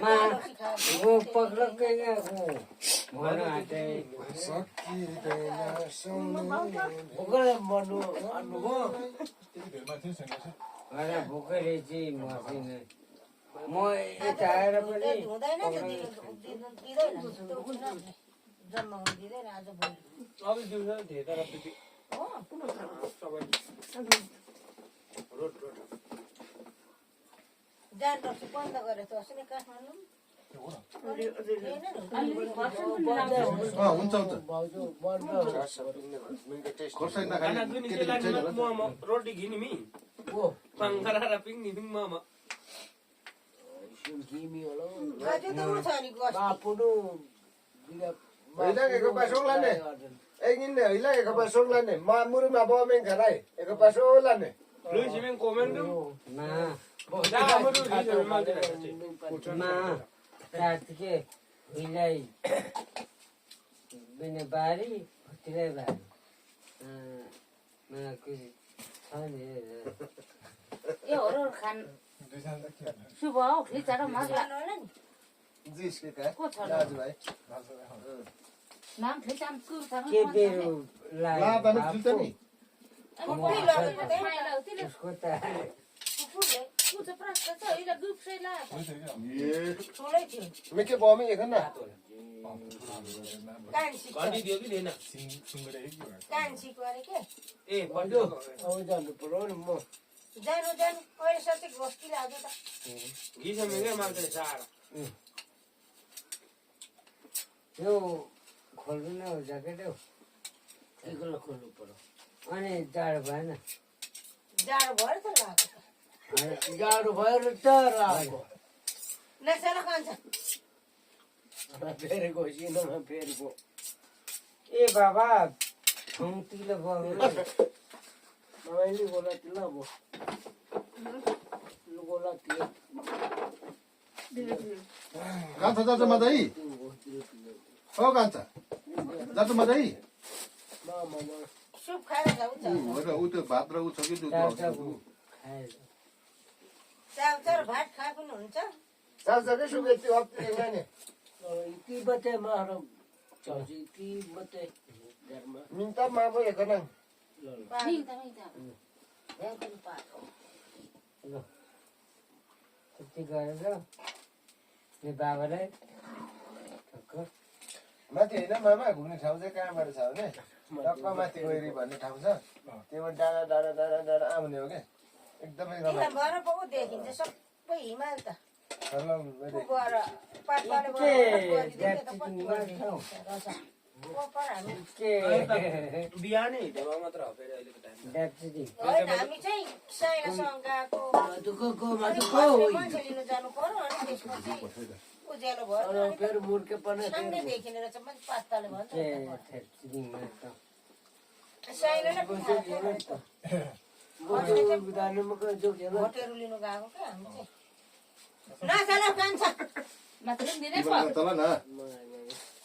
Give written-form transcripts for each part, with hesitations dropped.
वो पकड़ के गया वो मना आते भूखले मनु अनुभव अरे भूखले जी मसिने म यता आएर पनि जम्मा हुँदैन आज भोलि अब दिउँसो धेरै राति हो सबै रोड जान रक्सी बन्द गरे त अस्ति नै काठमाडौँ रोटी घिनी मी पंगरा र पिङ नि पिङ मामा आज त उठ नि गस बापुनु Hilangnya ke pasokan nih. Ingin deh, hilangnya ke pasokan nih. Mamur mah bawa mengkarai. Ke pasokan nih. lu simen komen dong मा da kamu tuh di sana mati मा साथीके हिलाई बिने बारी तिरै बारी मा कुछ छ नि ए हो खान शुभ हो खिचाएर मग्ला जिसके का? को छ राजु भाइ. नाम खिचाम कुर्छ के बेरो ला ला पनि खुल्छ नि. उसको त कुछ प्रश्न छ इला गुप्सै ला ए. ठुलै थियो मेके बाउ में हेर्न न. कान्छीको घन्टी दियो कि दिएन कान्छीको अरे के ए भन्यो अब जानु पर्यो नि म जानु जानु अहिले सबै घोस्टी लाग्यो त घिसमे के माग्छ सारा यो खोल्नु न हो ज्याकेट हो एकलो खोल्नु पर्यो अनि जाडो भएन जाडो भएर त लाग्यो जाडो भएर त राको नसाला खान्छ फेरि घोसिनमा फेरि गो ए बाबा ठाउँतिर गयो मैले गोला तिल अब गोला तिल कान्छ जान्छ मदै. ओ कान्छ. जान्छ मदै. सुप खाएर जाऊ त ऊ त्यो भात र ऊ छ कि चाउचाउ भात खा पनि हुन्छ चाल्छ कि सुबेती हप्ते नि. ती बते मारो चौजी ती बते घरमा मिन्टा मागो हेर्न. नि त नि त यहाँ पनि पाको ल त्यति गरेर नि बाबालाई ठक्क माथि होइन मामा घुम्ने ठाउँ चाहिँ कहाँबाट छ भने टक्क माथि गइरी भन्ने ठाउँ छ. त्योबाट डाँडा डाँडा डाँडा डाँडा आउने हो क्या. एकदमै किन भएर पो देखिन्छ सबै हिमाल त रमाइलो. गएर पाटपाले बिहानै हिँडेमा मात्र हो फेरि अहिलेको टाइममा होइन हामी चाहिँ साइनासँग गएको दुःखको मान्छे लिनु जानु पर्यो अनि त्यसपछि उज्यालो भयो फेरि मुर्के पनि सामने देखिने रहेछ मान्छे पात्ताले भन्छ त साइना नै भोटेहरू लिनु गएको क्या हामी चाहिँ नचला कान्छ मात्र दिने तल न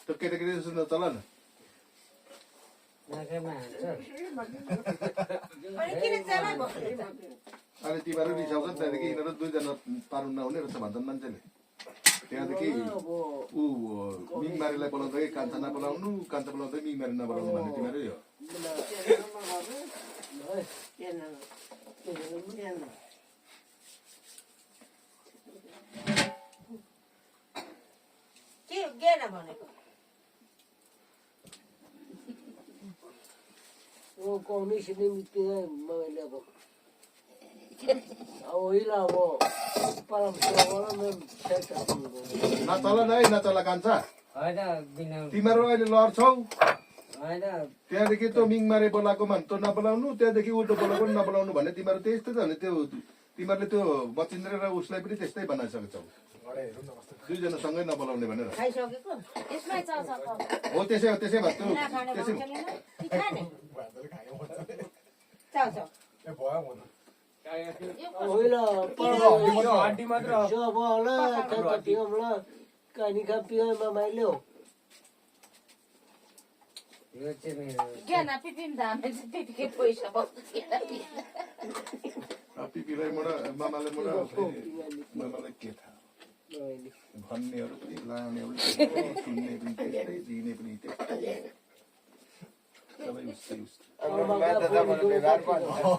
त्यो केटाकेटी सुन्नु तल न. नाकामा हान्छ अनि किन चला भन्नु त अनि तिमीहरू रिसाउँछ त्यहाँदेखि यिनीहरू दुईजना पार्नु नहुने रहेछ भन्छन् मान्छेले. त्यहाँदेखि ऊ मिङमारीलाई बोलाउँदा कि कान्छा नबोलाउनु कान्छा बोलाउँदा मिङमारी नबोलाउनु भन्ने तिमीहरू हो. के गेन भनेको वो कौनी से नहीं मिलती है मैले अब ओइला वो परम्परा वाला में सेट नचल नै नचल कान्छा. होइन बिना तिमीहरू अहिले लड्छौ. होइन त्यहाँदेखि त्यो मिङमारे बोलाएको मान त्यो नबोलाउनु त्यहाँदेखि उल्टो बोलाएको पनि नबोलाउनु भन्ने तिमीहरू त्यस्तै छ भने त्यो तिमीहरूले त्यो मचिन्द्र र उसलाई पनि त्यस्तै बनाइसकेछौ. दुईजना सँगै नबोलाउने भनेर खाइसकेको यसमै चाउ चाउ हो. त्यसै हो त्यसै भयो त्यो नखाने त्यसै मान्छेले न कि खाने चाउ चाउ ओइला यो हड्डी मात्र हो जो बोला तो पियमला कानी का पियमा मैले हो यो चाहिँ मेरो गेना पिपिम दामे चाहिँ पिपिके पैसा बस्छ पिपीलाई मोडा मामाले मोडा मामालाई के थाहा भन्नेहरू पनि लानेहरू सुन्ने पनि त्यस्तै दिने पनि त्यस्तै सबै उस्तै उस्तै त्यही त भनेको।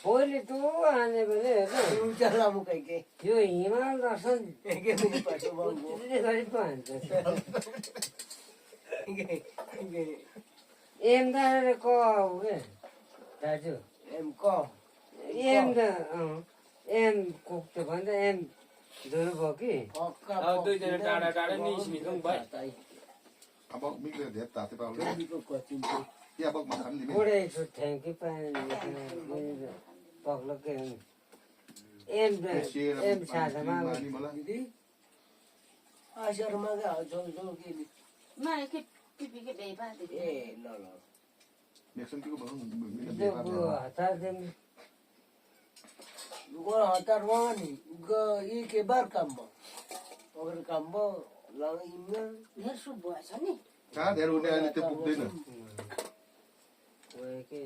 पहिले तँ आने भने यो हिमाल दर्शन गरी पो हान्छ एम दाले क के दाजु एम त एम कोक त भन्छ एम धुनु भयो कि अब दुईजना टाढा टाढा निस्किनु भयो अब मिलेर धेरै ताते पाउले या बक माथाम दिमे बुढे छु थ्याङ्क यू पग्लो के एम एम साथमा अनि मलाई मा के पिपी के बेबा दे नेक्सन के भनौँ हतार देम हेर सुप भएछ नि कहाँ धेरै हुने अहिले त्यो पुग्दैन के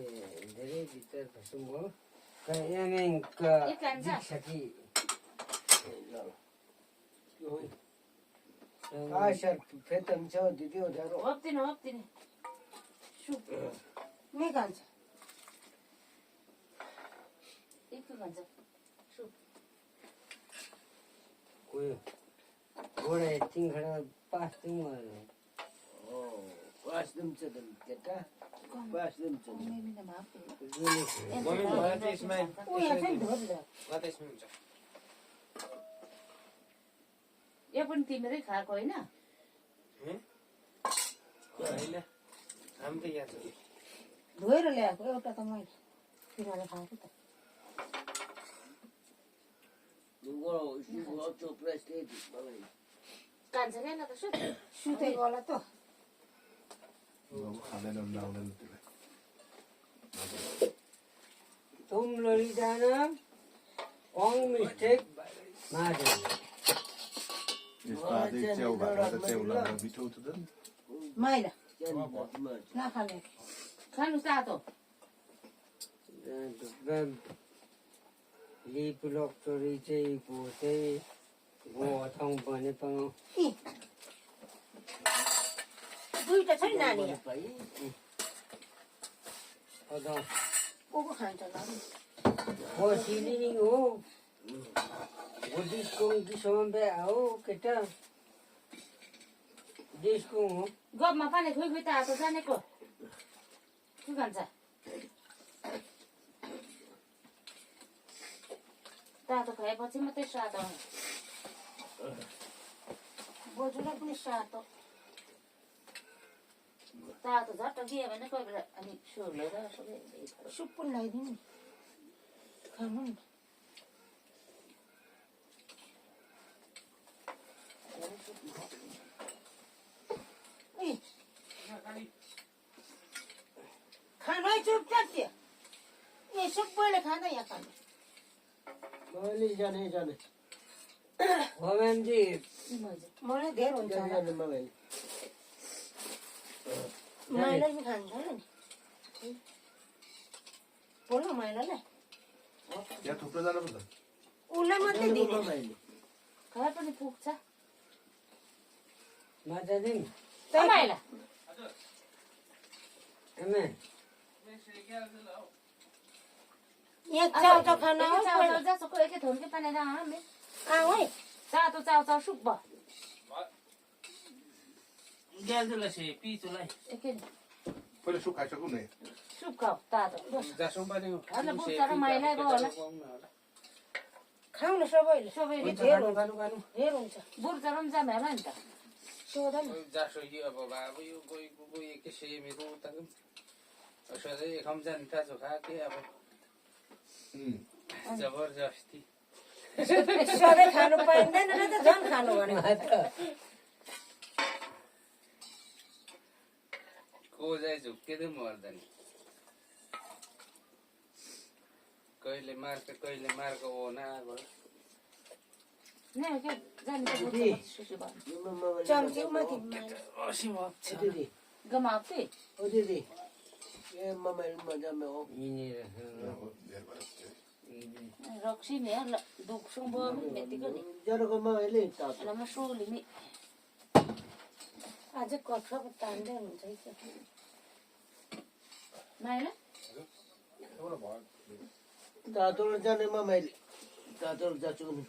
धेरै भित्र खसुम भयो एमएङका दिक्सकी हप्दिन सुप मे खान्छ एक खान्छ सुप उयो घोडा तिन खडा पास दिउँ मम्मी मलाई त्यसमा हुन्छ यो पनि तिमीरै खाएको होइन होइन हामी त यहाँ छ धोएर ल्याएको एउटा त मैले तिमीहरूले खाएको त कान्छ क्या त सुते गला त खाँदैन लाउँदैन त्यसलाई तुम लड़ी जाना ऑन मिस्टेक मारे यसमा अझै च्याउ भएको त च्याउ लगाएर मिठो हुन्छ त माइला नखाने खानु तातो लिप लक्टोरी चाहिँ गो चाहिँ गो हटाउँ भने पाउँ दुईटा छ नि नानी को खान्छ वो सिलिनी हो वो डिस्को की सोमबे आओ केटा डिस्को हो गफमा पानी खोइ तातो जानेको के खान्छ तातो खाएपछि मात्रै स्वाद आउने बोजूलाई पनि स्वाद तातो झट्ट दियो भने कोही बेला अनि सुलेर सुप पनि लगाइदिनु नि खानु नि खानु है चुपचाप त्यो ए सबैले खाँदा यहाँ खानु होमेन जी मलाई धेरै हुन्छ माइला पनि खान्छ नि बोल्नु माइलालाई यहाँ थुप्रो जानुपर्छ उसलाई मात्रै दिने खाए पनि पुग्छ मजा दिन माइला एमे यहाँ चाउचाउ खान चाउचाउ जसोको एकै थोरकै पानी आमे आऊ है तातो चाउचाउ सुप भयो ग्यालजुलाई से पिचुलाई एकै पहिले सुप खाइसकौँ न सुप खाऊ तातो जासौँ पनि होइन बुझ्छ र माइलाई गयो होला खाऊ न सबैले सबैले धेर हुन्छ धेर हुन्छ बुढ्छ र पनि जाने होला नि त सोध न जासो यो अब बाबु यो गई एकै सेमेको उता सधैँ खम्जा ताजो खाके अब जबरजस्ती सधैँ खानु पाइँदैन र त झन् खानु भने को चाहिँ झुक्किँदै मर्दैन कहिले मार्क हो ना नै के जाने के दिदी। सुसु भयो यो मोबाइल चम्ची माथि दिदी गमाउँथे ओ दिदी ये मोबाइल मजामा हो यिनीर रक्सी नि दुख्छौँ भयो मेतीको नि जरोको मोबाइल त अनि म सोली नि अझै कठको तान्दै हुन्छ कि माइला तातोड जाने मोबाइल तातोड जाछु नि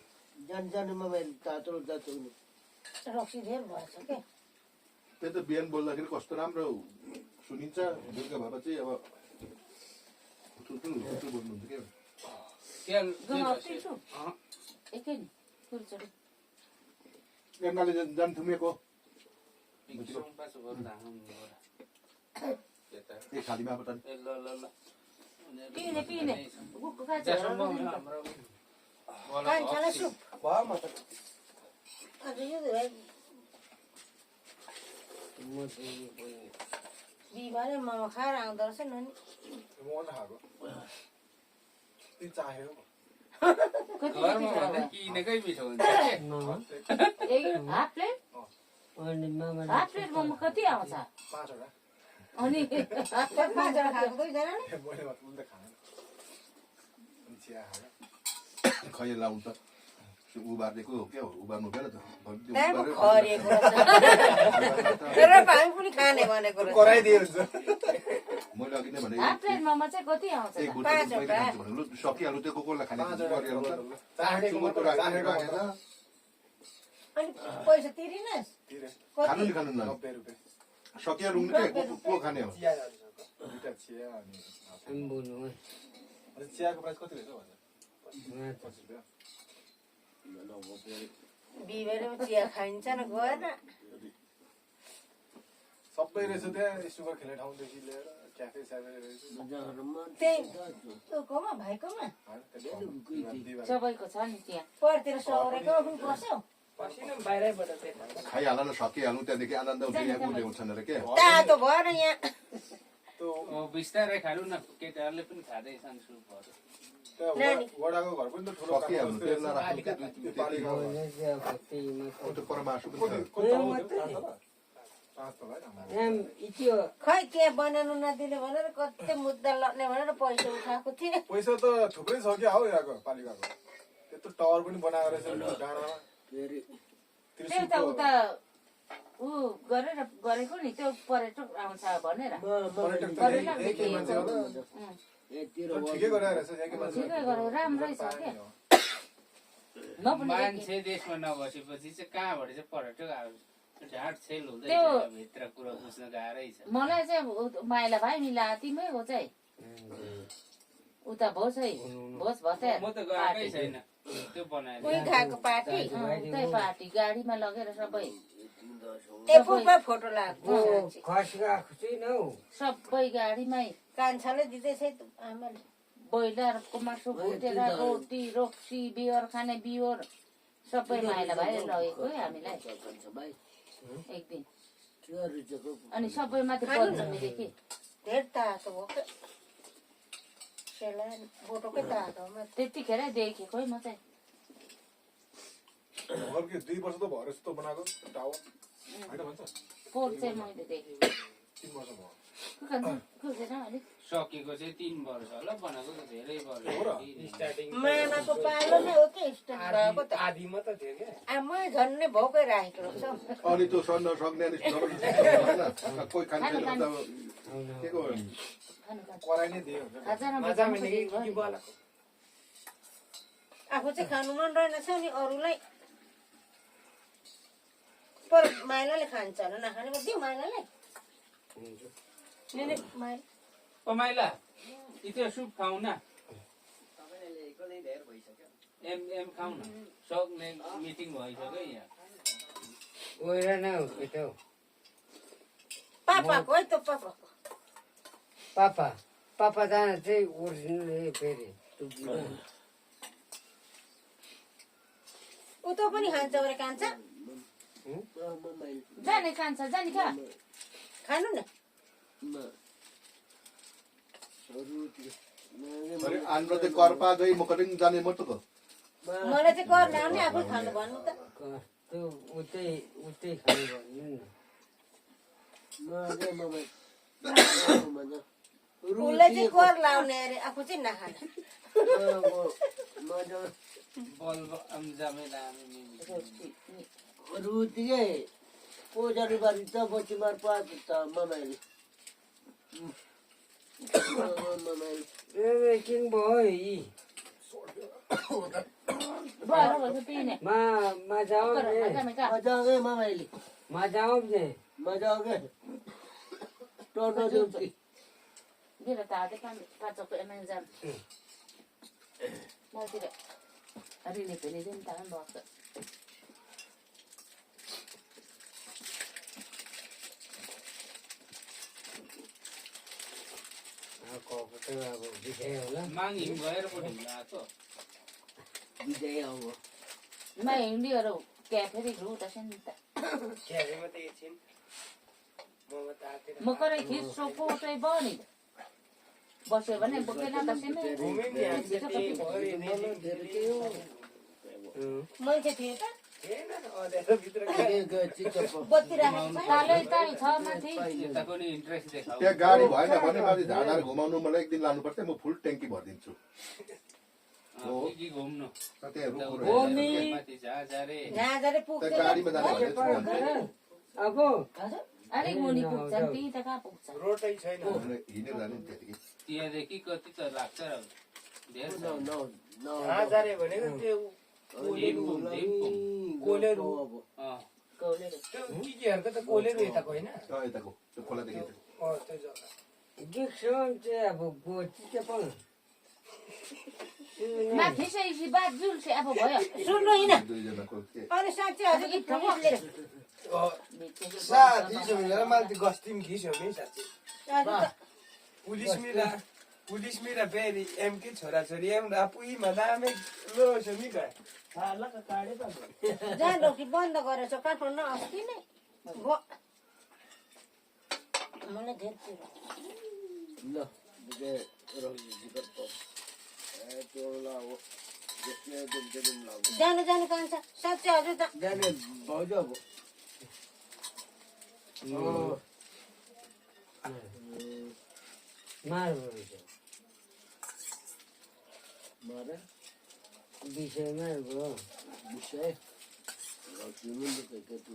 जाने मोबाइल तातोड जाछु नि रक्सी धेर भएछ क्या त्यही त बिहान बोल्दाखेरि कस्तो राम्रो सुनिन्छ बेलुका भएपछि चाहिँ अब ठुल्ठुलो बोल्नुहुन्छ क्या गमाउँथे छु एकै नि फुलचोरी एमनाले जान थुमेको एक खालीमा अब त पिने गुक्को खान्छ कान्छालाई सुप भयो म त अझ यो धुवाई म चाहिँ बिहिबारे मोमो खाएर आउँदो रहेछ नि कति किनेकै मिठो हुन्छ मामा हाफ प्लेट अनि मामा हाफ प्लेट मोमो कति आउँछ अनि पाँचवटा खाएको दुईजना नि खै लाउनु त उबारेको हो क्या उबार्नु भएन त त्यहाँको खरिएको तर हामी पनि खाने भनेको रहेछ मैले अघि नै भने हाफ प्लेट मोमो चाहिँ कति आउँछ एक बोतल पहिले खान्छु भने लु सकिहाल्नु त्यो कोकोलाई खाने सुगरको राखेर अनि पैसा तिरिनस् खानु नि खानु न सकिहाल्नु नि के को खाने हो बोल्नु चियाको प्राइस कति रहेछ बिहिबारे चिया खाइन्छ न गएर सबै रहेछ त्यहाँ सुगर खेल्ने ठाउँदेखि लिएर क्याफे स्याफे रहेछ त्यही तँकोमा भाइकोमा सबैको छ नि त्यहाँ परतिर सौरेको पनि पस्यो खाइहाल न सकिहाल्नु त्यहाँदेखि आनन्द उठिरहेको ल्याउँछन् अरे के तातो भएर यहाँ बिस्तारै खानु न केटाहरूले पनि खाँदैछन् सुपहरू वडाको घर पनि त ठुलो सकिहाल्नु तेल नराख्नु त्यो परमासु पनि खै के बनाउनु नदिने भनेर कति मुद्दा लड्ने भनेर पैसा उठाएको थिएँ पैसा त थुप्रै छ क्या हौ यहाँको पालिकाको त्यत्रो टावर पनि बनाएको रहेछ डाँडामा त्यही त उता ऊ गरेर गरेको नि त्यो पर्यटक आउँछ भनेर पर्यटक त यहीँकै मान्छे हो ठिकै गराएर रहेछ यहाँकै मान्छे ठिकै गरेर राम्रै छ क्या म पनि मान्छे देशमा नबसेपछि चाहिँ कहाँबाट चाहिँ पर्यटक आउँछ ढाँट छेल हुँदै भित्र कुरो बुझ्न गाह्रै छ मलाई चाहिँ माइला भाइ मिला तिमै हो चाहिँ उता भोज है भोज भत्या म त गएकै छैन त्यो बनाएर उही खाएको पार्टी त्यही पार्टी गाडीमा लगेर सबै एपुलमा फोटो लाग्यो खस गएको छुइनँ हौ सबै गाडीमै कान्छाले दिँदैछ आमाले ब्रोइलरको मासु भुटेर रोटी रक्सी बियर खाने बियर सबै माइला भाइ लगेको है हामीलाई एक दिन अनि सबै माथि पञ्चमीले के धेर तातो हो क्या फोटोकै तातो त्यतिखेरै देखेको है म चाहिँ घरकै 2 वर्ष त भएर जस्तो बनाएको टावर होइन भन्छ पोहोर चाहिँ मैले देखेँ 3 वर्ष भयो खोजेर अलिक सकेको चाहिँ 3 वर्ष होला बनाएको त धेरै वर्ष मामाको पालो नै हो कि स्टार्ट भएको त आधी मात्र थियो क्या म झन्नै भोकै राखेको रहेछ अनि त्यो सन्न सक्ने अनि कोही खान्छे त के को कराइ नै दियो हुन्छ आफू चाहिँ खानु मन रहेनछ नि अरूलाई पर माइलाले खान्छ होला नखाने दिउँ माइलालाई माइला त्यो सुप खाऊ न एम खाऊ न सक्ने मिटिङ भइसक्यो यहाँ गएर न हौ केटो पापाको है त पापाको पापा जान चाहिँ ओरिजिनल फेरि ऊ त पनि खान्छ अरे कान्छ जाने खान्छ जाने खा खानु न अरे आन्द्र चाहिँ कर्पा गई म कटिङ जाने म त मलाई चाहिँ कर ल्याउने आफै खानु भन्नु त त्यो उतै खानु भन्नु न उसले चाहिँ कर लाउने अरे आफू चाहिँ नखाने बल्ब जामे दामी रुतिगे पोजारी बारी त बच्ची मार पात त ममाइले ए किन भयो यी Bro, nó phải tin này. mà cháu Còn này là mày cả. मजागे ममाइले mà cháu này मजागे टोटो Deuti Biết là tao cái pha chọc cái em dần. Mau đi đấy. Ở đây này phải lấy thêm tao ăn bò cơ. có cái video lắm मागी गएर पो ढिलो विजय हो Mày đi ở đâu? Kẹp thế thì rú ta xem ta. Mà có đây thì số phụ tôi bơ này. Bỏ sữa vấn đề bữa cái nào ta xem này. मान्छे थिए त के चिचप बत्ती राखेको छ Ta lên tay cho mà thì. यताको नि interest देखाऊ त्यहाँ गाडी भएन भने माथि झाडार घुमाउनु मलाई एक दिन लानु पर्छ म फुल ट्याङ्की भरिदिन्छु कि घुम्नु त्यहाँ रुख माथि जा जा रे जहाँ जाने त्यहाँ पुग्दैन गाडीमा जाने भने अब अलिक मुनि पुग्छन् ती त कहाँ पुग्छन् हिँडेर जाने नि त्यतिकै त्यहाँदेखि कति त लाग्छ र धेरै छ नो नो भनेको त्यो कोलेरो अँ Cầu lên được. त्यो केटीहरूको त कोलेरो यताको होइन यताको त्यो खोलादेखि त्यो जग्गा गिक्छौँ चाहिँ अब गोची चाहिँ पाउँ माथि चाहिँ बात जुल चाहिँ अब भयो. सुन्नु होइन दुईजनाको के अनि साँच्चै हजुर कि पुलिसले साथी भनेर मलाई त्यो गस्ती पनि खिच्यो नि साँच्ची हजुर त पुलिस मेरा बेरी एमकै छोराछोरी एम आफूमा दामे लो छ नि त जहाँ डोकी बन्द गरेछ काठमाडौँ अस्ति नै मलाई धेरै पिरो। ल विजय रोजी जिगर पो टोला हो जसले दिन लाग्यो जानु जानु कान्छ साँच्चै हजुर त जाने भाउजू अब मार मारे विषयमा गयो विषय रक्सीले त के तू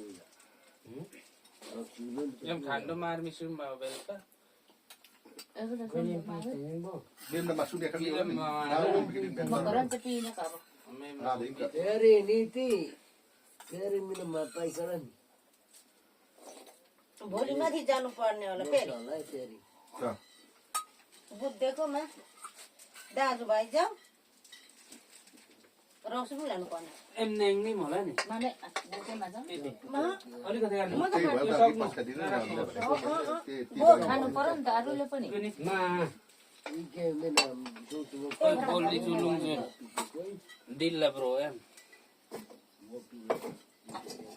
रक्सीले एकदम खान्डोमा आर्मी सुरु भयो बेलुका बेममा सुने खालि Makaroon sa pina ka ba? तेरी नीति तेरी मिनमा पैसा र नि भोलि माथि जानु पर्ने होला फेरि होला तेरी बुद्धेकोमा दाजुभाइ जाऊ रक्सी पनि लानु पर्ने एम नेङ नि होला नि Mane, bukan macam. अलिकति गर्नु म त Ano pa rin, darulo pa ni. मा इके मिना सोचो बोल्ने चुलुङ जुन दिल्ला ब्रो एम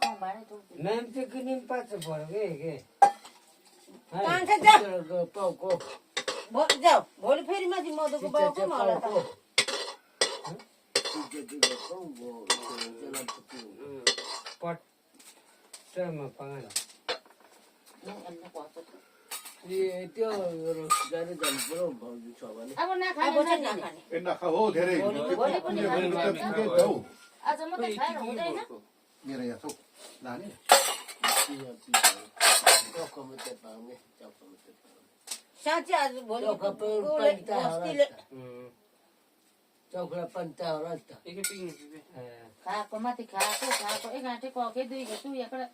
Kung ba ito? म्याम चाहिँ किनिम पाँच भयो के कान्छ जाऊ तेरो पाउको जाऊ भोलि फेरि माथि मधुको बाउको पनि होला त पट्टमा पाँच Yung em na kwato. त्यो जाने जानु पर्यो भाउजू छ भने Ako na अब kaya चाहिँ na नखाने ए नखा हो धेरै Aja mo tayo kaya huday na. मेरो यहाँ छौ लाने चौकमते पाउने चौकमते साँच्चै आज भोलि पाउने बस्तीले चौकला पन्ता होला नि त एकैछिन Kako mati kako. Eh ngati ko ke dui ke tu ya kada.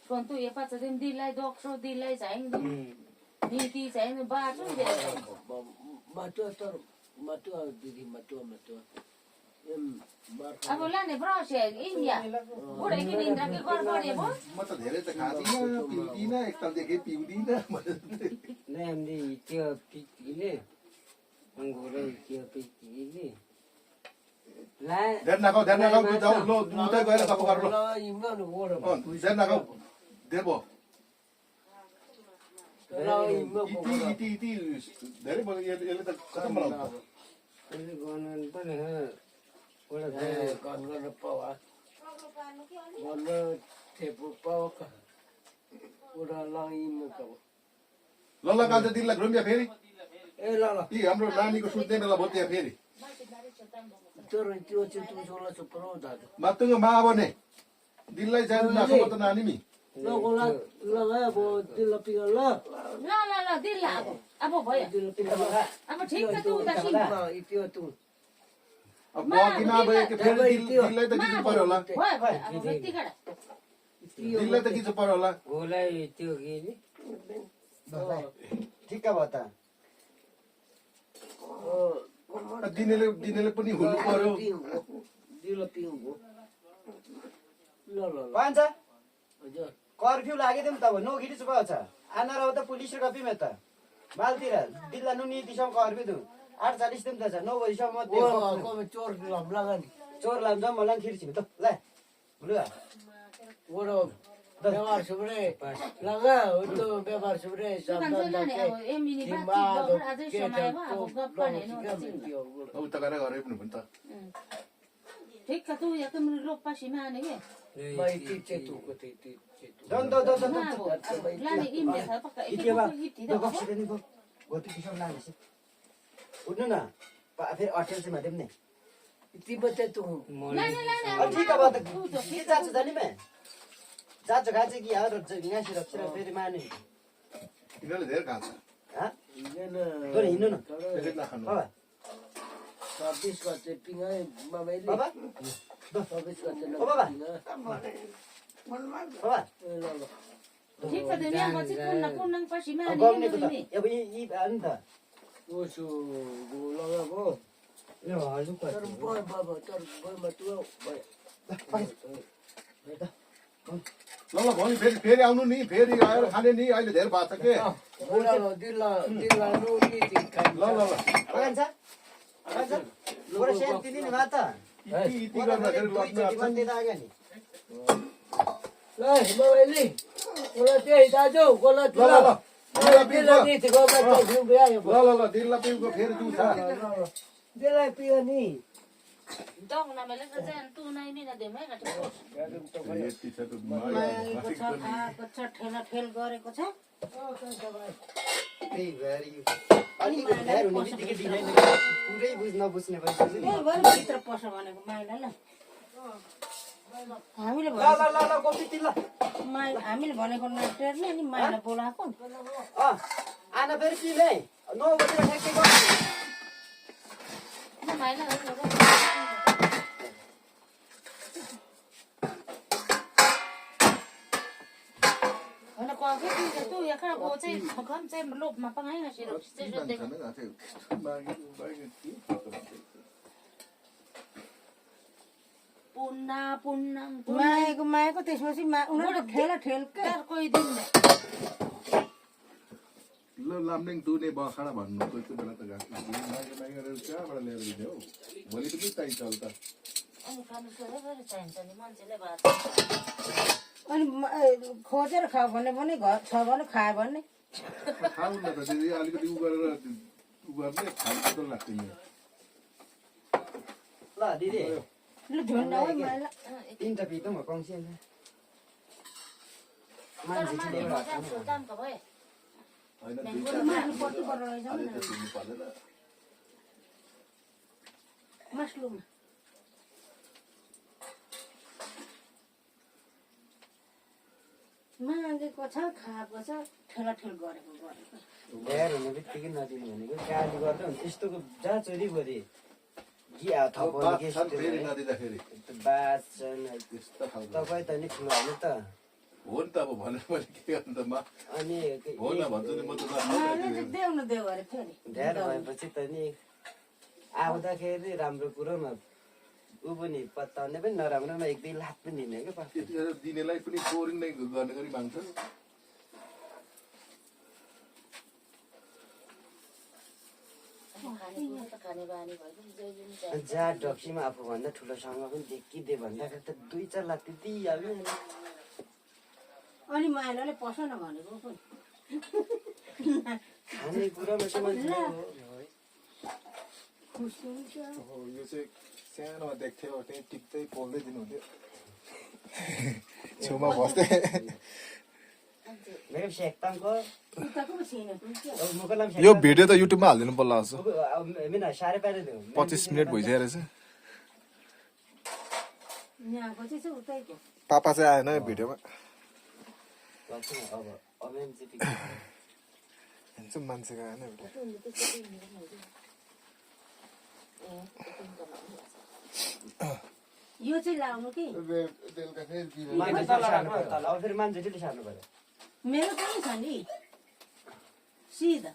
Kon tu ya pa sa din dilai dokso dilai saing du. Ni ti saing ba tu de. माटो तर माटो दिदी माटो एम बार Ako lang ni bro siya India. Ura ke indra ke kor pare bo. म त धेरै त खाँदिनँ पिउँदिनँ एकतालदेखि पिउँदिनँ म्यामले त्यो पिटीले अङ्गुरो त्यो पिटीले ला ध्यान नखाऊ तु जाऊ लो उतै गएर सफा गर लो इमगान ओर ध्यान नखाऊ देबो इति धेरै बोल्यो यसले त खतम बनाउँछ यसले गर्नु पनि हो गर्न पावा गर्न थेपु पावा उडा लाइनु त ल ल कान्छ दिनलाई घुम्या फेरि ए ल ल यी हाम्रो नानीको सुत्ने बेला भयो त्यहाँ फेरि तर त्यो चाहिँ तु सोला सुपरो दाजु मातुङ मावने दिनलाई जानु नासो त नानी मी ल गोला ल अब दिल पिगा ल ल दिल्ला अब भयो दिल पिगा अब ठिक छ तू उता सिङ त्यो तु अब बकिमा भयो कि फेरि दिनलाई त किन पर्यो होला भयो भयो अब व्यक्ति काडा दिनलाई त किन पर्यो होला गोलाई त्यो के नि ठिक्क भयो त दिनेले पनि हुनु पर्यो दिल पिउ ल ल ल पान्छ हजुर कर्फ्यू लागिदिउँ त नो गिटी चुप छ आना रह त पुलिस र कपी में त मालतिर दिल्ला नुनी दिसम कर्फ्यू दु 8:40 दिन त छ 9 बजीसम्म ओ कोमे चोर लम्ला गनी चोर लान्छ मलाई खिर्छि त ल बुलुआ ओडो व्यवहार सुब्रे लगा तो व्यवहार सुब्रे शब्द लाने अब एमबिनी बात गर्नु अझै समयमा अब गफ गर्ने अब त गरे गरे पनि भन्छ ठिक छ तू एकदम लोकपासीमा आने के भाइ ती तु को ती दन लाने इमले छ पक्का इतिबा त्यो गफ नि गो गोती किसम लान्छ उठ्नु न फेरि अटेल चाहिँ माध्यम नै ती बच्चे तु लाने अब ठीक अब त के जान्छ जानी मे जान्छ गाछ कि यार गाछ रक्छ फेरि माने यिनीहरूले धेरै खान्छ ह इगन तर हिँड्नु न धेरै नखानु बाबा 26 गते पिङा मामाइले बाबा 26 गते ओ बाबा बाबा ल ल ठिक छ दुनिया पछि कुन पासीमा अब आने गर्ने त अब यी अनि त ओसो गो लगा भो यो हजुर तर बोय बाबा तर बोय मतु भय ल ल भोलि फेरि आउनु नि फेरि आएर खाने नि अहिले धेरै भएको छ के बोला दिल्ला नु नि ती खाइ ल ल ल भन्छ भन्छ पुरा सेन दिदिन भा त इति गर्दाखेरि लग्न आउँछ भन्दै त आगे नि ल मामाइले ओला त्यही दाजु गोला ल ल ल दिल्ला नि ती गोमा चाहिँ भ्यायो ल दिल्ला पिउको फेरि तु छ दिल्ला पियो नि दङ नमेले त जान तू नै मिना दे मैं काटे यति छ त मागेको छ खाएको छ ठेलाठेल गरेको छ त्यही भएर यो अनि धेरै हुने बित्तिकै दिँदैन पुरै नबुझ्ने भइसक्यो त्यही भएर भित्र पस भनेको माइला ल हामीले ल ल ल गोपी तिल हामीले भनेको नटेर्ने अनि माइला बोलाएको आना फेरि पिले 9 बजेर ठ्याक्कै गर्नु म माइला ana ko ke tu ya ka bo chai kham chai lop ma pangai na siro chai de पुन्ना मागेको त्यसपछि उनीहरू ठेलाठेल के कोही दिन ल लामलिङ दुने बखाडा भन्नु कोही कोही बेला त मागेर कहाँबाट ल्याएर दिने हौ भोलि पनि चाहिन्छ होला त अनि खानु सबै चाहिन्छ नि मान्छेले भात अनि खोजेर खाऊ भने पनि घर छ भने खायो भने खाऊ न त दिदी अलिकति उ गरेर उ गर्ने खानु त लाग्दैन ल दिदी ल झुन्डा हो माइला तीनटा पितो म कौन्सी मान्छे चाहिँ एउटा दामको भयो हैन मार्नु पर्छ रहेछ दिनु पर्दैन मसलुम मागेको छ खाएको छ ठेलाठेल गरेको ढेर हुने बित्तिकै नदिनु भनेको गाली गर्दा हुन्छ यस्तोको जहाँ चोरी गरे कि फेरि नदिँदाखेरि बाँच्छन् त्यस्तो खालको तपाईँ त नि ठुलो हाल्नु त हो नि त अब भनेर मैले के गर्नु त अनि हो न भन्छु नि म त देऊ न देऊ अरे फेरि ढेर भएपछि त नि आउँदाखेरि राम्रो कुरोमा ऊ पनि पत्ताउने पनि नराम्रोमा एक दुई लात पनि दिने क्या त्यतिखेर दिनेलाई पनि चोरी नै गर्ने गरी माग्छ जहाँ डक्सीमा आफूभन्दा ठुलोसँग पनि देखिदे भन्दाखेरि त 2-4 लात दिइहाल्यो अनि माइलाले पस न भनेको खानेकुरामा चाहिँ मान्छे खुसी हुन्छ यो चाहिँ सानोमा देख्थ्यो त्यही टिप्दै पोल्दै दिनुहुन्थ्यो छेउमा बस्दै मेरो सेक्ताङको उताको पो छैन कुन मुको नाम यो भिडियो त युट्युबमा हालिदिनु पर्ला जस्तो मिना सारे पारे दियो 25 मिनट भइसकेको रहेछ यहाँको चाहिँ छ उतैको पापा चाहिँ आएन यो भिडियोमा अब अमेन्जी हेर्छु मान्छेको आएन भिडियो यो चाहिँ लाउनु कि मान्छे तल राख्नु तल अब फेरि मान्छेले सार्नु पर्यो मेरो पनि छ नि सिधा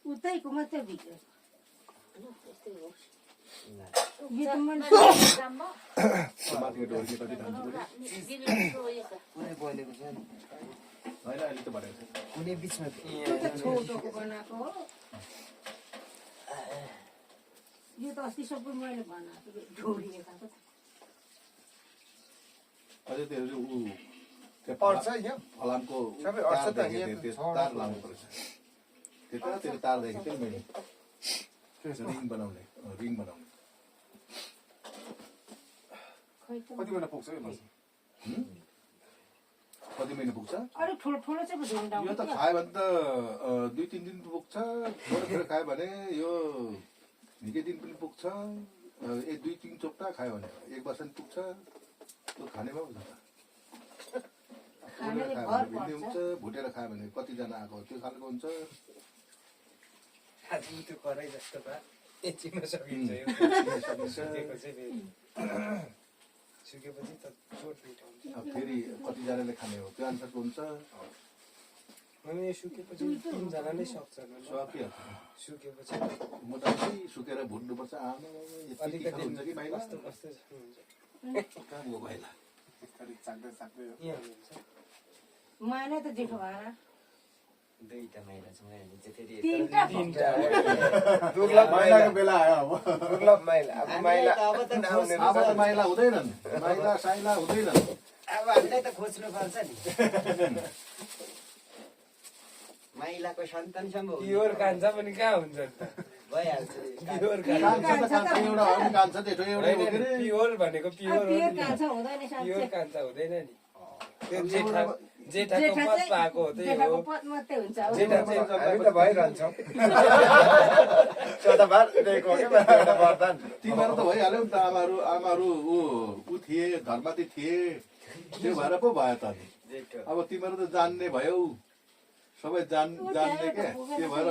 उतैको मात्रै भिडियो यो त मैले कुनै बोलेको छ नि होइन अहिले त भनेको छ कुनै बिचमा त्यो त छोटोको बनाएको हो यो त अस्ति सबै मैले बनाएको ढोडिएको छ अझै त्यो ऊ अड्छ यहाँ फलामको सबै अड्छ त त्यो तार लाउनु पर्छ त्यो तारदेखि चाहिँ मैले रिङ बनाउने कति बेला पुग्छ यो मासु कति महिना पुग्छ अलिक ठुलो ठुलो चाहिँ झुन्डाउनु यो त खायो भने त 2-3 दिन पुग्छ थोरै खायो भने यो निकै दिन पनि पुग्छ 1-2-3 चोप्टा खायो भने 1 वर्ष पनि पुग्छ त्यो खानेमा हुन्छ हुन्छ भुटेर खायो भने कतिजना आएको त्यो खालको हुन्छ त्यो करै जस्तो भए एकछिनमा सकिन्छ यो सुकेको चाहिँ सुकेपछि त चोट मिठो हुन्छ फेरि कतिजनाले खाने हो त्यो अनुसारको हुन्छ अनि सुकेपछि 3 जना नै सक्छ सकिहाल्छ सुकेपछि मोटामोटी सुकेर भुट्नुपर्छ आमा अलिकति हुन्छ कि माइला कस्तो कस्तो हुन्छ कहाँ गयो माइला चाक्दै यहाँ हुन्छ माने त जेठो भएर दुईटा महिला छ मैले चाहिँ फेरि तीनटा दुर्लभ महिलाको बेला आयो अब दुर्लभ महिला अब महिला अब त अब त माइला हुँदैनन् माइला साइला हुँदैनन् अब हामीलाई त खोज्नु पर्छ नि महिलाको सन्तानसम्म प्योर कान्छा पनि कहाँ हुन्छ नि त भइहाल्छ प्योर कान्छ त कान्छ एउटा हो नि कान्छ जेठो एउटै हो के अरे प्योर भनेको प्योर प्योर कान्छ हुँदैन प्योर साँच्चै कान्छा हुँदैन नि त्यो जेठाको पद पाएको हो त्यही जेठाको हो पद मात्रै हुन्छ अब जेठा चाहिँ हामी त भइरहन्छौँ सदाबार दिएको के एउटा वरदान तिमीहरू त भइहाल्यो नि त आमाहरू ऊ थिए धर्मती थिए त्यो भएर पो भयो त अब तिमीहरू त जान्ने भयो सबै जान्ने क्या त्यो भएर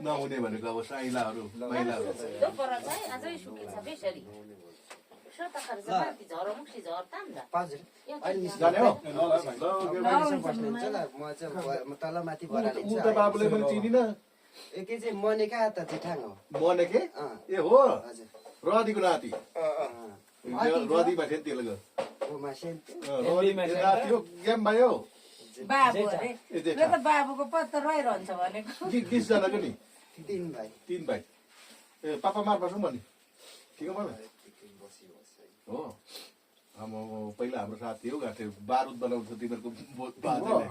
नहुने भनेको अब साइलाहरू महिलाहरू अझै सुकेछ बेसरी सोताखर माथि झरमुक्सी झर्ताम दा हजुर जाने हो बस्नुहुन्छ ल म चाहिँ तल माथि भरा ऊ त बाबुले मैले चिनिनँ एकै चाहिँ मनेका त जेठाङ हो मने के ए हो हजुर रदीको नाति रदीमा थियो नि त्यसले ओमा सेन नाति हो गेम भयो बाबु अरे ए यो त बाबुको पद त रहिरहन्छ भनेको 20 जनाको नि 3 भाइ 3 भाइ ए पापा मार बसौँ भने ठिक हो हो पहिला हाम्रो साथी हो गएको थियो बारुद बनाउँछ तिमीहरूको बाजेले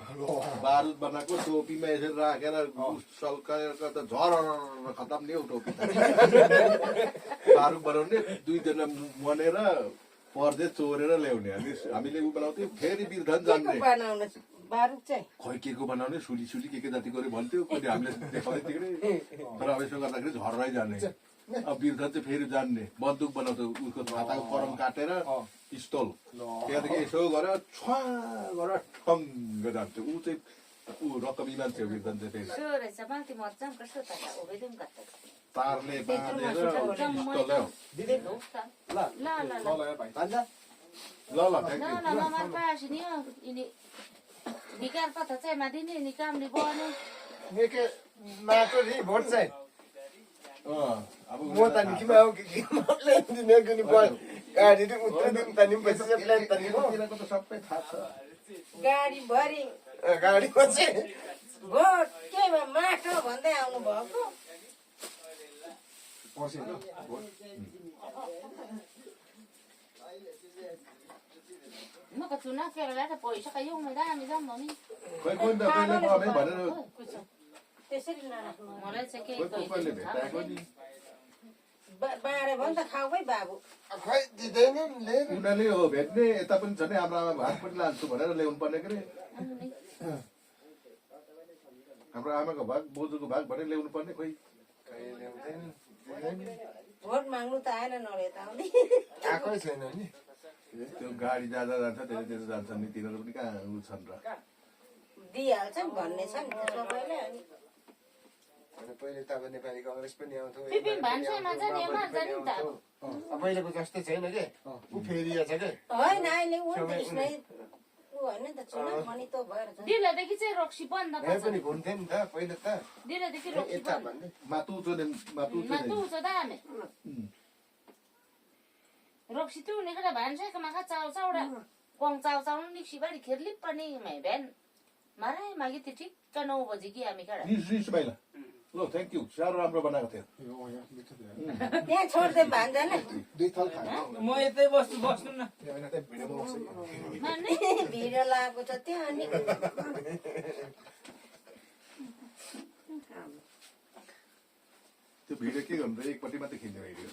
बारुद बनाएको टोपीमा यसरी राखेर सल्काएर त झर खतम नि हौ टोपी बारुद बनाउने 2 जना मनेर पर्दे चोरेर ल्याउने हामीले ऊ बनाउँथ्यौँ फेरि बिर्धन जान्ने बनाउनु बारुद चाहिँ खै के को बनाउने सुली के जाति गऱ्यो भन्थ्यो कहिले हामीले देखाउँदै थियौँ तर अब यसो गर्दाखेरि झर्रै जाने अब बिर्धन चाहिँ फेरि जान्ने बन्दुक बनाउँछ उसको छाताको करम काटेर पिस्तोल त्यहाँदेखि यसो गरेर छ्वा गरेर ठङ्ग जान्छ ऊ चाहिँ ऊ रकमी मान्छे हो बिर्धन चाहिँ फेरि सो रहेछ माथि मज्जाम कस्तो त उभिदिउँ कता तारले बाँधेर पिस्तोल दिदी ल ल ल ल भन्छ ल न न ममा पास नि इनी बिकार पता चाहिँ मादिने नि कामले बने निकै माटो नि भोट चाहिँ अब म त निकिमा हो कि मलाई दिने कुनै बोल गाडी दि उत्रदिन त नि पैसा प्लान त नि हो तिनीहरूको त सबै थाहा छ गाडी भरि गाडीमा चाहिँ भोट केमा माटो भन्दै आउनु भएको म त चुना केरला त पैसा खायो मैले हामी जाऊँ मम्मी खोइ कोही त कहिले मनै भनेर त्यसरी नराख्नु मलाई चाहिँ केही कोही कहिले भेटाएको नि बाँडे भयो नि त खाऊ है बाबु खै दिँदैन नि लिएर उनीहरूले हो भेट्ने यता पनि छ नि हाम्रो आमा भात पनि लान्छु भनेर ल्याउनु पर्ने के अरे हाम्रो आमाको भाग बोजूको भाग भनेर ल्याउनु पर्ने खोइ कहिले ल्याउँदैन दिँदैन भोट माग्नु त आएन नले त आउने आएकै छैन नि त्यो गाडी जाँदा जान्छ धेरै धेरै जान्छन् नि तिनीहरू पनि कहाँ उ छन् र दिइहाल्छन् भन्ने छ नि त सबैले अनि अनि पहिले त अब नेपाली कङ्ग्रेस पनि आउँथ्यो पिपिन भान्सामा चाहिँ नेमा जाने नि त पहिलेको जस्तै छैन के ऊ फेरिएछ के होइन अहिले ऊ त्यसमै ऊ होइन नि त चुनाव पनि त भएर छ दिलदेखि चाहिँ रक्सी बन्द यहाँ पनि घुम्थ्यो नि त पहिले त दिलदेखि रक्सी यता बन्द भन्दै मातु चोने मातु मातु चोने छ दामे रक्सी tu ni kada ban sai kama ka chau chau da kwang chau chau ni si bari kherli pani mai ben marai magi ti ठीक ka 9 बजे कि हामी kada रिस भाइला ल थ्याङ्क यू साह्रो राम्रो बनाएको थियो त्यहाँ छोड्दै भान्जा न दुई थल खानु म यतै बस्छु बस्नु न होइन त्यहाँ भिडियोमा बस्छ कि। मान्ने भिड लागेको छ त्यहाँ अनि त्यो भिडियो के गर्नु त एकपट्टि मात्रै खिच्ने भिडियो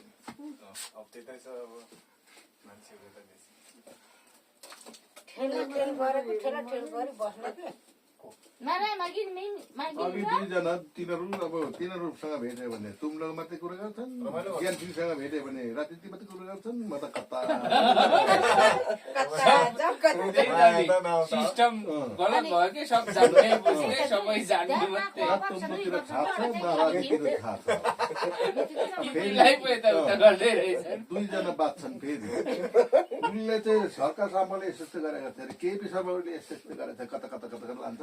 अब त्यतै छ अब मान्छेहरू त बेसी ठेला ठेल गरेको ठेला ठेल गरी बस्न के marai magi mi अघि magi दुईजना तिनीहरूसँग भेट्यो भने तुमसँग मात्रै कुरा गर्छन् ज्ञान सिंहसँग भेट्यो भने राजनीति मात्रै कुरा गर्छन् म त कता सिस्टम गलत भयो कि सब जान्ने बुझ्ने सबै जान्ने मात्रै तुमकोतिर थाहा छ न राजनीतितिर थाहा छ तिमीलाई पो यताउता गर्दै रहेछन् दुईजना बाँच्छन् फेरि उनले चाहिँ सरकार सामूले यस्तो गरेको थियो अरे केपी शर्मा ओलीले यस्तो गरेको थियो कता कता कता कता लान्छ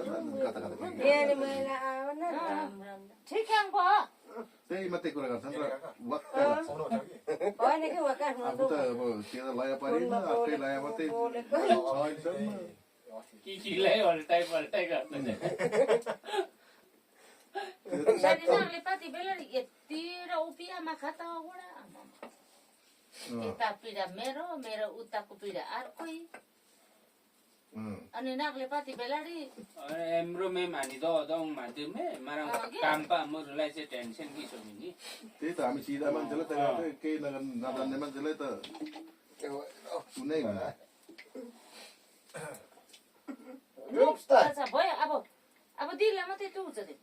कता कता बिहान महिना आउन राम राम ठीक है को त्यही मात्रै कुरा गर्छन् र वक्क होइन कि वा आफू त अब त्यो लय परेन आफ्नै लय मात्रै किलाई हल्टाइ पल्टाइ गर्छ साथीहरूले पाति बेला यति र उपियामा खाता गोडा यता पिडा मेरो मेरो उताको पिडा अर्कै अनि नागले पाति बेलाडी हाम्रो में मानी दो दो मान्थ्यो मे मारा काम पा मुरुलाई चाहिँ टेन्सन के छ नि त्यही त हामी सिधा मान्छेलाई त केही नजान्ने मान्छेलाई त कुनै होला अच्छा भयो अब दिला मात्रै टुक्छ त्यो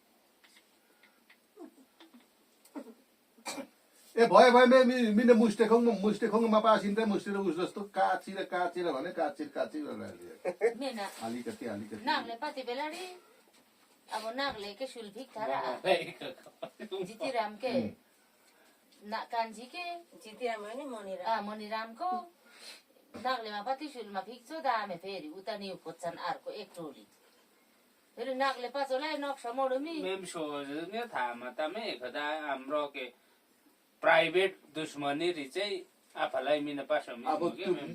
ए भयो भयो मिने मुस्टे खोङमा पासिन्छ मुस्टे र उस जस्तो काचिर भने काचिर मेना अलिकति नागले पाति बेलाडी अब नागले के सुल्फिक थारा जितिराम के ना कान्छी के जितिराम होइन मनिराम मनिरामको नागलेमा पाति सुलमा फिक्छो दामे फेरि उता नि खोज्छन् अर्को एक टोली फेरि नागले पाछोलाई नक्सा मोडुमी मेम सोझ्ने थाहा तमे खदा हाम्रो के प्राइभेट दुश्मनी रि चाहिँ आफूलाई मिन पासो अब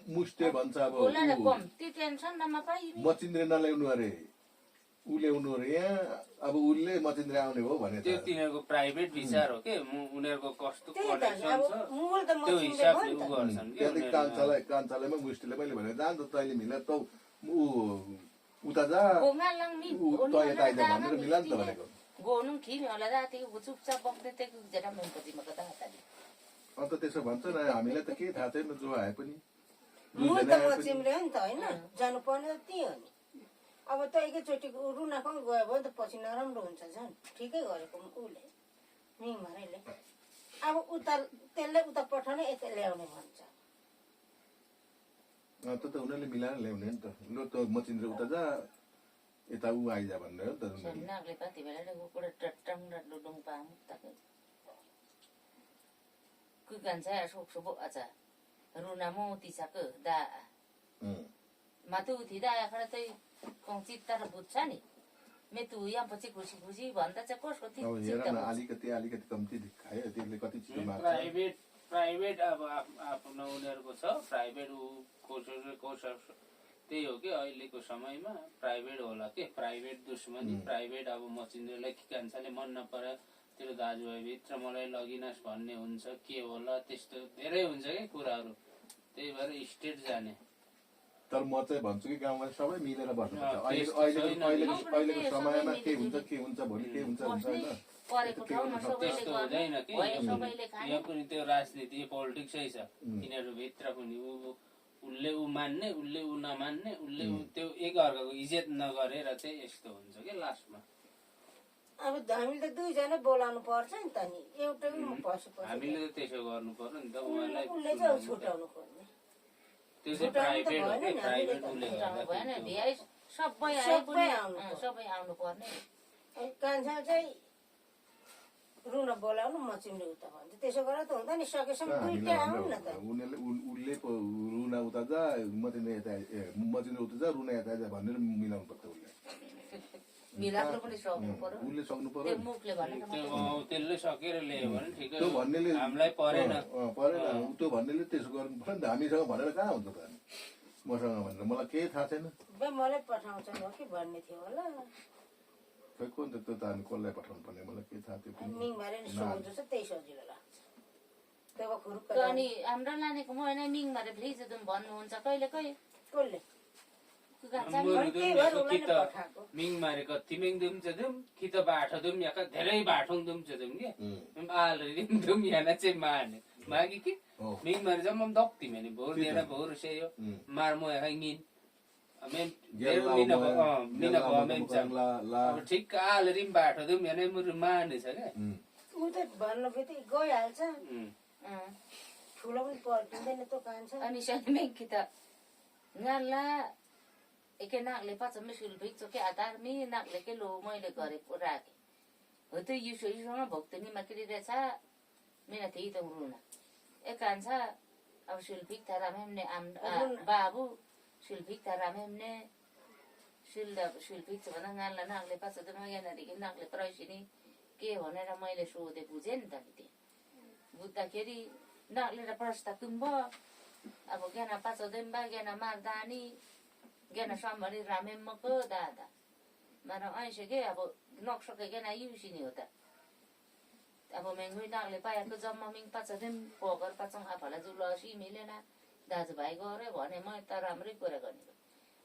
मुस्टे भन्छ अब बोलाले कम त्यो टेन्सन नमा पाइ मचिन्द्र नल्याउनु अरे उ ल्याउनु अरे यहाँ अब उसले मचिन्द्र आउने हो भने त्यो तिनीहरूको प्राइभेट विचार हो के उनीहरूको कस्तो त्यही त कनेक्सन अब छ मूल त त्यो मसिन्दे हिसाबले भयो उ गर्छन् कि त्यहाँदेखि कान्छालैमा मुस्टेले मैले भने जान्छ तैँले मिला त उता जा गोगालङ नि त यता आइज भनेर मिला नि त भनेको गोनु खिम होला रातिको चुपचाप बक्दै त्यो जेटा मनपतिमा कता हाताले अन्त त्यसो भन्छ न हामीलाई त केही थाहा छैन जो आए पनि मूल त मचिमले हो नि त होइन जानु पर्ने त त्यही हो नि अब त एकैचोटि रुनाको गयो भने त पछि नराम्रो हुन्छ झन् ठिकै गरेको उसले मिङमारेले अब उता त्यसले उता पठाउने यता ल्याउने भन्छ त उनीहरूले मिलाएर ल्याउने नि त ल त मचिन्द्र उता जा यता ऊ आइज भन्ने हो नि त नागले पाति बेला गोकुडा टट्टङ डुडुङ पाम तक कुकान saya sok-sok aja runa mo tisaku da matu tidak ya kada tai kong चित्ता र बुझ्छ नि मे तु यहाँ पछि खुसी भन्दा चाहिँ कसको अब हेर न अलिकति कम्ती खायो त्यसले कति छिटो मार्छ प्राइभेट अब आफ्नो उनीहरूको छ प्राइभेट कोर्स त्यही हो कि अहिलेको समयमा प्राइभेट होला के प्राइभेट दुश्मनी प्राइभेट अब मचिन्द्रलाई के कान्छाले मन नपरे तेरो दाजुभाइ भित्र मलाई लगिनस् भन्ने हुन्छ के होला त्यस्तो धेरै हुन्छ कि कुराहरू त्यही भएर स्टेट जाने तर म चाहिँ भन्छु कि गाउँमा सबै मिलेर बस्नुपर्छ अहिलेको समयमा के हुन्छ भोलि के हुन्छ होइन परेको ठाउँमा सबैले त्यस्तो हुँदैन कि भयो सबैले खाने यहाँ पनि त्यो राजनीति पोलिटिक्सै छ यिनीहरू भित्र पनि उसले ऊ मान्ने उसले ऊ नमान्ने उसले त्यो एकअर्काको इज्जत नगरेर चाहिँ यस्तो हुन्छ कि लास्टमा अब हामीले त दुईजना बोलाउनु पर्छ नि त नि एउटा पनि पसेपछि हामीले त त्यसो गर्नु पर्यो नि त उहाँलाई उसले चाहिँ छुट्याउनु पर्ने त्यो चाहिँ प्राइभेट हो कि प्राइभेट उसले उठाउनु भएन गर्दा भ्याइ सबै आए सबै पनि आउनु पर्छ। सबै आउनु पर्ने कान्छा चाहिँ रुन बोलाउनु म चिम्ले उता भन्छ त्यसो गरेर त हुँदैन नि सकेसम्म दुईटा आउनु न त उसले रुना उता जा मचिन्द्र यता मचिन्द्र उता जा रुना यता जा भनेर मिलाउनु पर्छ उसले मिलाउनु पनि सक्नु पर्यो उसले सक्नु त्यो पर्यो मुखले भनेको त्यो त्यसले सकेर ल्यायो भने ठिकै त्यो भन्नेले हामीलाई परेन परेन त्यो भन्नेले त्यसो गर्नु पर्यो नि त हामीसँग भनेर कहाँ हुन्छ त अनि मसँग भनेर मलाई केही थाहा छैन बे मलाई पठाउँछ हो कि भन्ने थियो होला खै कुन त त्यो त अनि कसलाई पठाउनु पर्ने मलाई के थाहा त्यो पनि मिङ मारे नि सोझो छ त्यही सजिलो लाग्छ तब खुरुक्क त्यो अनि हाम्रो नानीको महिना मिङ मारे फ्रिज एकदम भन्नुहुन्छ कहिले कहिले कसले गाछा त्यही भएर उसलाई नै पठाएको मिङ मारे कति मिङ दुम छ दुम कि त बाठो दुम या धेरै बाठोङ दुम छ दुम के आलरी दुम याना चाहिँ माने मागी कि मिङ मारे जम्म दक्ति मैंने भोर देना भोर से यो मार मो है गिन मेन मिना मेन अब ठिक आलरी बाठो दुम याना मुरु माने छ के ऊ त भन्नु बित्तिकै गइहाल्छ ठुलो पनि पर्दैन त्यो कान्छ अनि सानो मेङ्की त गाला एके नाकले पाछ मिसुल भिक्छ के आधार मी नाकले के लो मैले गरेको राखे हो त युसँग भक्तनी माकरी रहेछ मेना थिइ त रुना एकान्छ अब सुलभिक थारा मेमने आम बाबु सुलभिक थारा मेमने सुलभिक छ भन्दा गाला नाकले पाछ त नयाँदेखि नाकले प्रैसिनी के भनेर मैले सोधे बुझेँ नि त नि बुझ्दाखेरि नाकले र प्रस्ताव तुम्ब अब ज्ञान पाछ देम्बा ज्ञान मार्दानी ज्ञान सम्भरी रामेम्मको दादा मार ऐसे के अब नक्सके ज्ञान युसिनी हो त अब मेङ्गुई नाकले पाएको जम्मा मिङ पाछ देम पोगर पाछौँ आफूलाई जुलसी मिलेन दाजुभाइ गऱ्यो भने म त राम्रै कुरा गर्ने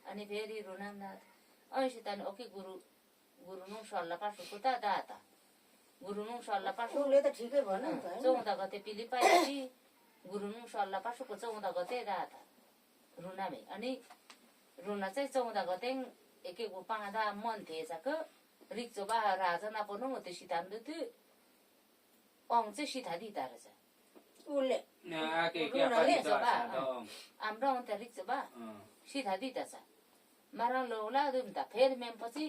अनि फेरि रुनाम दादा ऐसे त ओके गुरु नु सल्लाह पासुको त दादा गुरु नु सल्लाह पासु उसले त ठिकै भन्यो नि त 14 गते पिली पाएपछि गुरु नु सल्लाह पासुको 14 गते दादा रुनामे अनि रुना चाहिँ 14 गते एकेको पाँदा मन थिएछ रिक्चो बा राजा नपर्नु त्यो सितान्द थियो अङ चाहिँ सिधा दिँदा रहेछ उसले हाम्रो अन्त रिक्चो बा सिधा दिँदा छ मारा लौला दुम त फेरि मेम पछि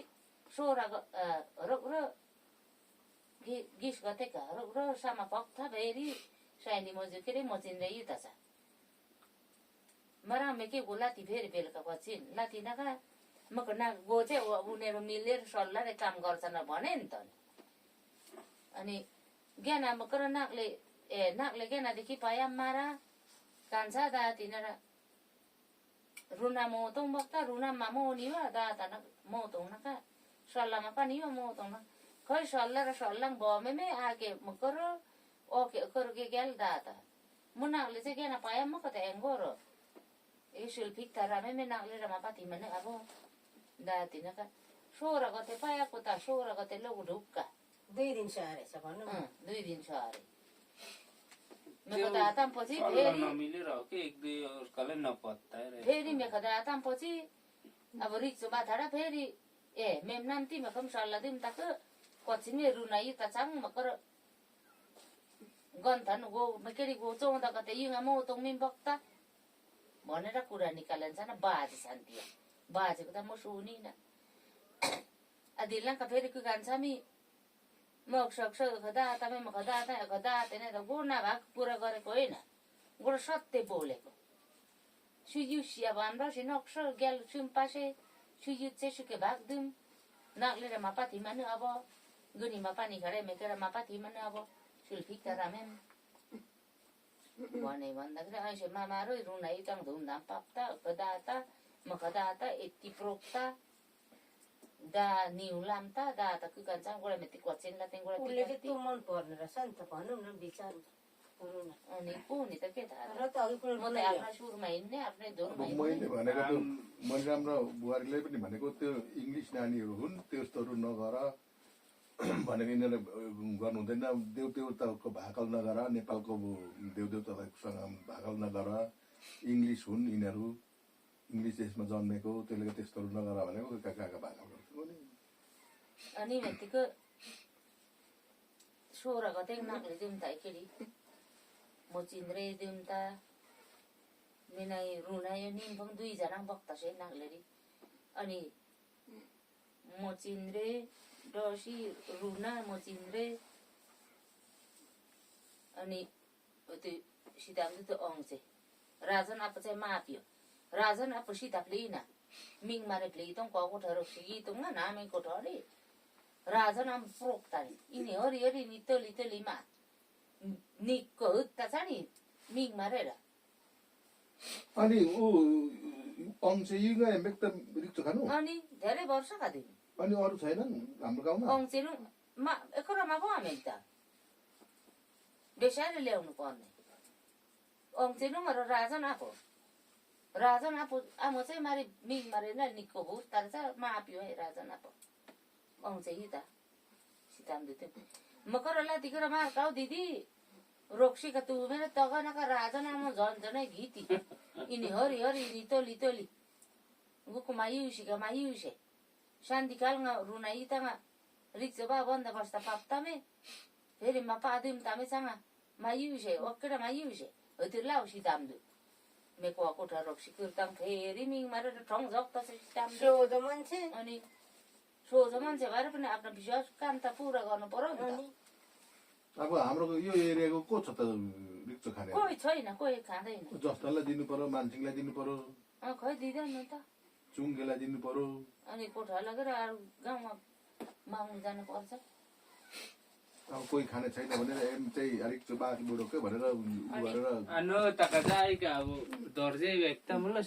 16 रोग र गिस गते का रोग र सामा पक्था फेरि साइनी मजु के रे मचिन्द्र यता छ मरा मे के गोलाती फेरि बेलुका पछि लाती नका मको ना गो चाहिँ उनीहरू मिलेर सल्लाह काम गर्छन् भने नि त अनि ज्ञान मकर नाकले नाकले ज्ञानदेखि पाया मारा कान्छा दा तिनीहरू रुना मोतौँ बक्ता रुना मामो नि वा दाता न मोतौँ न का सल्लाहमा पनि हो मोतौँ न खै सल्लाह र सल्लाह बमेमे आके मकर ओके कर के गेल दाता मुनाले चाहिँ ज्ञान पाया म कता एङ्गोरो यसुल फिक तारामे मे नाकले रमा पाति मने अब दाती न का 16 गते पायाको त 16 गते लोग ढुक्का 2 दिन सहारे छ भन्नु 2 दिन सहारे मेरो दाता पछि फेरि नमिलेर हो कि एक दुई अर्काले नपत्ता फेरि मेरो दाता पछि अब रिक्सो बाथाडा फेरि मेम नाम तिमी कम सल्लाह दिम तक कछिने रुनाई त चाङ मकर गन्थन गो मकेरी गो 14 गते युङा म त मिम बक्ता भनेर कुरा निकालिन्छ न बाजे शान्ति बाजेको त म सुनि न अदिलका फेरि कान्छ मी मग सक्छ खदा तमे म खदा तेने त गोना भाग कुरा गरेको हैन गोड सत्य बोलेको सुयुसी अब हाम्रो से नक्स ग्याल सुम पासे सुयु चाहिँ सुके भाग दिम नागले मा पाथी माने अब गुनीमा पानी खडे मेकेर मा पाथी माने अब सुल्फिक त रामेम भने भन्दाखेरि ऐसे मामारो रुनाई तङ धुमधाम पाप्ता खदाता म खदाता यति प्रोक्ता दा निउलामता दा त कुकान्छ गोडा मेति क्वचिन ला तें गोडा उसले चाहिँ त्यो मन पर्ने रहेछ नि त भनौँ न विचार रुना अनि को नि त के थाहा र त अघि कुरो म त आफ्नै सुरमा हिँड्ने आफ्नै धुनमा अब मैले भनेको त्यो मैले राम्रो बुहारीले पनि भनेको त्यो इङ्ग्लिस नानीहरू हुन् त्यस्तोहरू नगर भनेको यिनीहरूले गर्नु हुँदैन देवदेवताको भाकल नगर नेपालको देवदेवतासँग भाकल नगर इङ्ग्लिस हुन् यिनीहरू इङ्ग्लिस देशमा जन्मेको त्यसले त्यस्तोहरू नगर भनेको कहाँका भाकल गर्छु अनि यतिको 16 गते नाग्ले दिउँ त केडी म चिन्द्रे दिउँ त मिनाई रुनायो निम्फङ 2 जना बक्तासे नाग्लेरी अनि म चिन्द्रे डसी रुना म चिन्द्रे अनि त्यो सीतामले त्यो अंशे राजन आप चाहिँ मापियो राजन आप सीतापले इना मिङ मारे प्ले त कोठरो सिगी त नामे कोठरी राजन आम प्रोक्तानी इनी हरि हरि नि तली तलीमा निको हुत्ता छ नि मिङ मारेर अनि ऊ अंशे युगा एकदम रिक्तो खानु अनि धेरै वर्ष खादिन अनि अरू छैनन् हाम्रो गाउँमा अंशेनु मा एकरामा पो हामी त बेसाएर ल्याउनु पर्ने अंशेनु मर राजन आफो आमो चाहिँ मारे मिङ मारेर निको भु तर चाहिँ मापियो है राजन आफो अंशे हिता सीताम दिते मकरला तिकर मार काउ दिदी रोक्सी का तू मेरे तगना का राजन आमो झन गीती इनी हरि हरि नि तोली तोली गुको मायुसी का मायुसे शान्ति काल रुनाई तंगा रिक्स बा बन्द बस्ता पाप्तामे फेरि मा पादिम तामे सँग मायुसे ओकेडा मायुसे हतिरला सीताम दु मेको कोठा रोक्सी कुर्ताम फेरि मिङ मारेर ठङ झक त सीताम सोझ मान्छे अनि सोझ मान्छे भएर पनि आफ्नो विश्वास काम त पुरा गर्नु पर्यो नि त अब हाम्रो यो एरियाको को छ त रिक्तो खाने कोही छैन कोही खाँदैन जस्तालाई दिनु पर्यो मान्छेलाई दिनु पर्यो खै दिँदैन त चुङ्गेलाई दिनु पर्यो अनि कोठा लगेर अरू गाउँमा माग्नु जानु पर्छ अब कोही खाने छैन भनेर एम चाहिँ अलिक बाँकी बुढोकै भनेर उ गरेर नो तक जाएगा अब दर्जे व्यक्त मतलब